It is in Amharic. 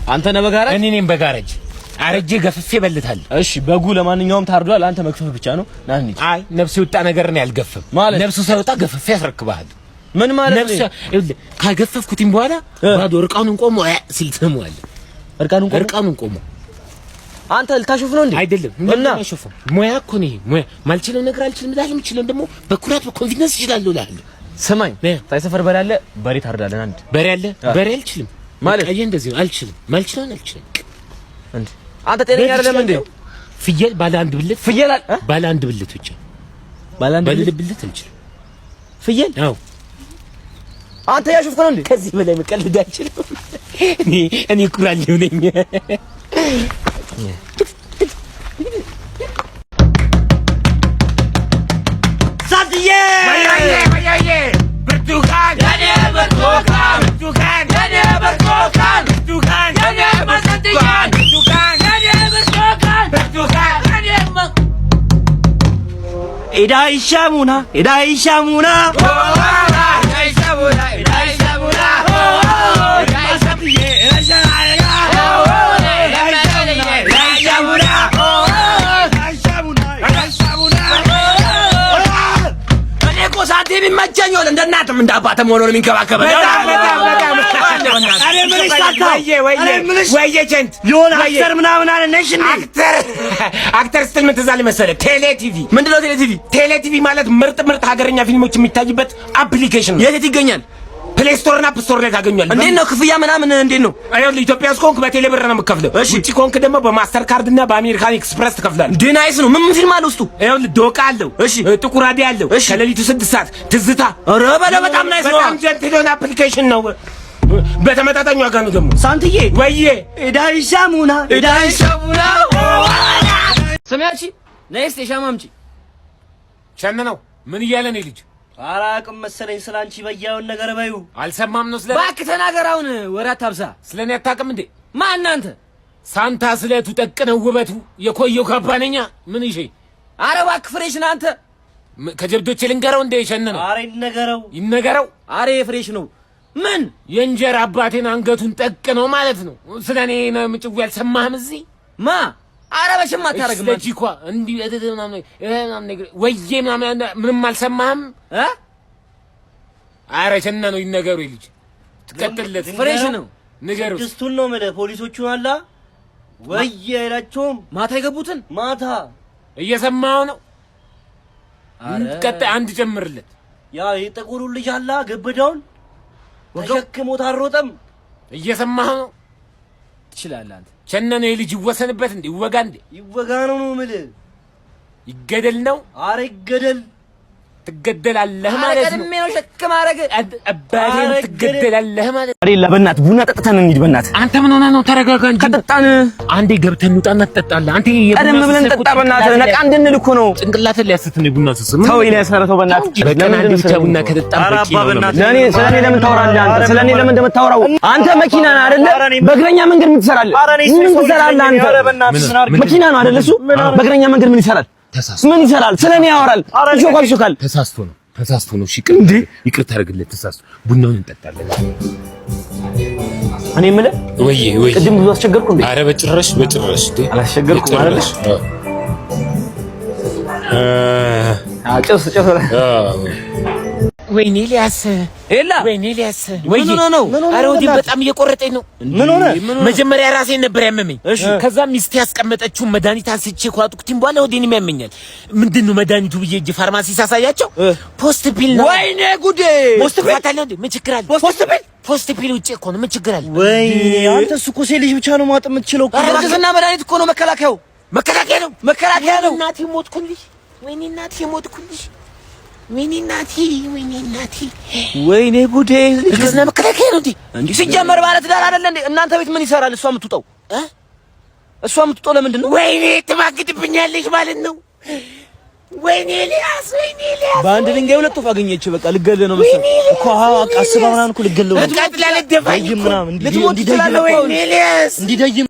አንተ ነህ በጋራጅ? እኔ ነኝ በጋራጅ። አረጄ ገፍፌ በልታለሁ። እሺ፣ በጉ ለማንኛውም ታርዷል። አንተ መክፈፍ ብቻ ነው። ና እንሂድ። አይ፣ ነፍስ የወጣ ነገር ነው ያልገፍም። ማለት? ነፍሱ ሳይወጣ ገፍፌ ያስረክብሃል። ምን ማለት ነፍሱ ነው? ይኸውልህ፣ ካገፈፍኩትኝ በኋላ ባዶ እርቃኑን ቆሞ ሲል ትሰማዋለህ። እርቃኑን ቆሞ? እርቃኑን ቆሞ። አንተ ልታሾፍ ነው እንዴ? አይደለም። እና? እና ሙያ እኮ ነው ይሄ። ሙያ ማልችለው ነገር አልችልም እልሃለሁ። የምችለው ደግሞ በኩራት በ confidence እችላለሁ እልሃለሁ። ስማኝ፣ ታይ ሰፈር በሬ አለ፣ በሬ ታርዳለን። አንድ በሬ አለ፣ በሬ አልችልም። ማለት? በቃ ይሄ እንደዚህ ነው። አልችልም፣ ማልችለውን አልችልም። እንዴ፣ አንተ ጤነኛ አይደለም እንዴ? ፍየል ባለ አንድ ብልት። ፍየል አለ? ባለ አንድ ብልት ብቻ። ባለ አንድ ባለ ብልት? ብልት አልችልም። ፍየል? አዎ። አንተ ያሾፍክ ነው እንዴ? ከዚህ በላይ መቀለድ አልችልም። እኔ ኩራሌው ነኝ። ሳንትዬ፣ ብርቱካን የኔ ብርቱካን፣ ብርቱካን የኔ ብርቱካን፣ ብርቱካን የኔ ብርቱካን፣ ብርቱካን የኔ ብርቱካን፣ ብርቱካን የኔ ኤዳይሻሙና ኤዳይሻሙና። እኔ እኮ ሳንቲም ይመቸኛል። እንደ እናትም እንደ አባትም ሆኖ ነው የሚንከባከበው። እኔ የምልሽ ታታው፣ እኔ የምልሽ የሆነ actor ምናምን አለ ነሽ እንዴ? Actor፣ actor ስትል ምን ትዝ አለኝ መሰለህ? ቴሌ ቲቪ። ምንድን ነው ቴሌ ቲቪ? ቴሌ ቲቪ ማለት ምርጥ ምርጥ ሀገረኛ ፊልሞች የሚታይበት application ነው። የት የት ይገኛል? Play Store እና App Store ላይ ታገኛለህ። እንዴት ነው ክፍያ ምናምን እንዴት ነው? ይኸውልህ፣ ኢትዮጵያ ውስጥ ከሆንክ በቴሌ ብር ነው የምትከፍለው። እሺ። ውጭ ከሆንክ ደግሞ በ Mastercard እና በ American Express ትከፍላለህ። እንዴ፣ nice ነው። ምን ምን ፊልም አለ ውስጡ? ይኸውልህ፣ ዶቃ አለው። እሺ። ጥቁር አደይ አለው። እሺ። ከሌሊቱ 6 ሰዓት፣ ትዝታ። ኧረ በለው፣ በጣም nice ነው። በጣም gentle የሆነ application ነው። በተመጣጣኝ ዋጋ ነው ደግሞ። ሳንትዬ፣ ወዬ። ኤዳይሻሙና ኤዳይሻሙና። ስሚ አንቺ፣ ነይ እስኪ ሻማ አምጪ። ሸን ነው፣ ምን እያለ ነው ልጅ? አላቅም መሰለኝ ስለ አንቺ በያውን ነገር በዩ። አልሰማም ነው ስለ እባክህ ተናገር አሁን፣ ወሬ አታብዛ። ስለ እኔ አታውቅም እንዴ? ማን አንተ? ሳንታ ስለቱ ጠቅ ነው ውበቱ የኮየው ካባነኛ ምን ይሼ። ኧረ እባክህ fresh ነህ አንተ። ከጀብዶቼ ልንገረው እንደ ሸን ነው። አረ ይነገረው። ይነገረው። አሬ fresh ነው። ምን? የእንጀራ አባቴን አንገቱን ጠቅ ነው ማለት ነው። ስለ እኔ ነው ምጭው ያልሰማህም እዚህ? ማ? ኧረ በሽም አታረግም። ስለ ቺኳ እንዲህ ምናምን ምናምን ነገር ወዬ ምናምን ምንም አልሰማህም? እ? አረ ሸና ነው፣ ይነገሩ ልጅ ትቀጥልለት። Fresh ነው። ንገሩ። ስድስቱን ነው የምልህ፣ ፖሊሶቹን አላ ወየ አይላቸውም። ማታ የገቡትን? ማታ። እየሰማኸው ነው። አረ ቀጣይ አንድ ጨምርለት። ያ የጥቁሩ ልጅ አላ ግብዳውን ተሸክሞት አልሮጠም። እየሰማኸው ነው። ትችላለህ አንተ። ቸነ ነው የልጅ ይወሰንበት እንዴ? ይወጋ እንዴ? ይወጋ ነው ነው የምልህ። ይገደል ነው? አረ ይገደል። ትገደላለህ ኧረ ማለት ነው። ቀድሜ ነው ሸክም አደረገ። አባቴን ትገደላለህ ማለት ነው። አይደለ፣ በእናትህ ቡና ጠጥተን እንሂድ። በእናትህ። አንተ ምን ሆነህ ነው? ተረጋጋ እንጂ። ከጠጣን አንዴ ገብተን እንውጣና ትጠጣለህ። አንተ ቀደም ብለን ጠጣ። በእናትህ ነቃ እንድንል እኮ ነው። ጭንቅላትህን ሊያስት ነው የቡና ሱስ። ተው ኤልያስ፣ ኧረ ተው በእናትህ። በቀን አንዴ ብቻ ቡና ከጠጣን ኧረ በቂ አባ ነው። በእናትህ። ለኔ ስለኔ ለምን ታወራለህ አንተ? ስለኔ ለምን እንደምታወራው? አንተ መኪና ነህ አይደለ? በእግረኛ መንገድ ምን ትሰራለህ? ኧረ እኔ ምን ሰው ልጅ ትሰራለህ ነኝ። አንተ? ኧረ በእናትህ ምን አድርጌ? መኪና ነው አይደለ? እሱ በእግረኛ መንገድ ምን ይሰራል? ተሳስቶ። ምን ይሰራል? ስለኔ ያወራል። ይሾካል፣ ይሾካል። ተሳስቶ ነው፣ ተሳስቶ ነው። እሺ ይቅርታ፣ ይቅርታ አድርግለት። ተሳስቶ፣ ቡናውን እንጠጣለን። እኔ የምልህ ወይዬ ወይዬ። ቅድም ብዙ አስቸገርኩ እንዴ? አረ በጭራሽ፣ በጭራሽ እንዴ። አላስቸገርኩም አይደል? በጭራሽ። አዎ። ጭስ ጭስ። ወይኔ ኤልያስ። ኤላ። ወይኔ ኤልያስ። ምን ሆነህ ነው? ኧረ ወዲህ በጣም እየቆረጠኝ ነው። ምን ሆነ? መጀመሪያ ራሴን ነበር ያመመኝ። ከዛ ሚስቴ ያስቀመጠችውን መድኃኒት አንስቼ ከዋጥኩትኝ በኋላ ወዲህንም ያመኛል። ምንድን ነው መድኃኒቱ ብዬ እጅ ፋርማሲ ሳሳያቸው post pill ነው። ወይኔ ጉዴ! Post pill አለ እንዴ? ምን ችግር አለ? Post pill? Post pill ውጭ እኮ ነው። ምን ችግር አለ? ወይኔ አንተ፣ እሱ እኮ ሴት ልጅ ብቻ ነው ማጠም የምትችለው እኮ። እርግዝና መድኃኒት እኮ ነው መከላከያው። መከላከያ ነው። መከላከያ ነው። እናቴ ሞትኩልሽ። ወይኔ እናቴ ሞትኩልሽ። ወይኔ እናቴ፣ ወይኔ እናቴ። ወይኔ ጉዴ! እርግዝና መከላከያ ነው እንዴ? እንዴ፣ ሲጀመር ባለ ትዳር አይደለ እንዴ? እናንተ ቤት ምን ይሰራል? እሷ የምትውጠው እ? እሷ የምትውጠው ለምንድን ነው? ወይኔ ትማግድብኛለሽ ማለት ነው። ወይኔ ኤልያስ፣ ወይኔ ኤልያስ። በአንድ ድንጋይ ሁለት ወፍ አገኘች። በቃ ልገድልህ ነው መሰለኝ እኮ አዎ፣ አስባ ምናምን እኮ ልገለው ነው። ልትቃጥላ ልትደፋኝ ደይም እኮ። ምናምን ልትሞት ትችላለህ እኮ። ወይኔ ኤልያስ። እንዲደይም።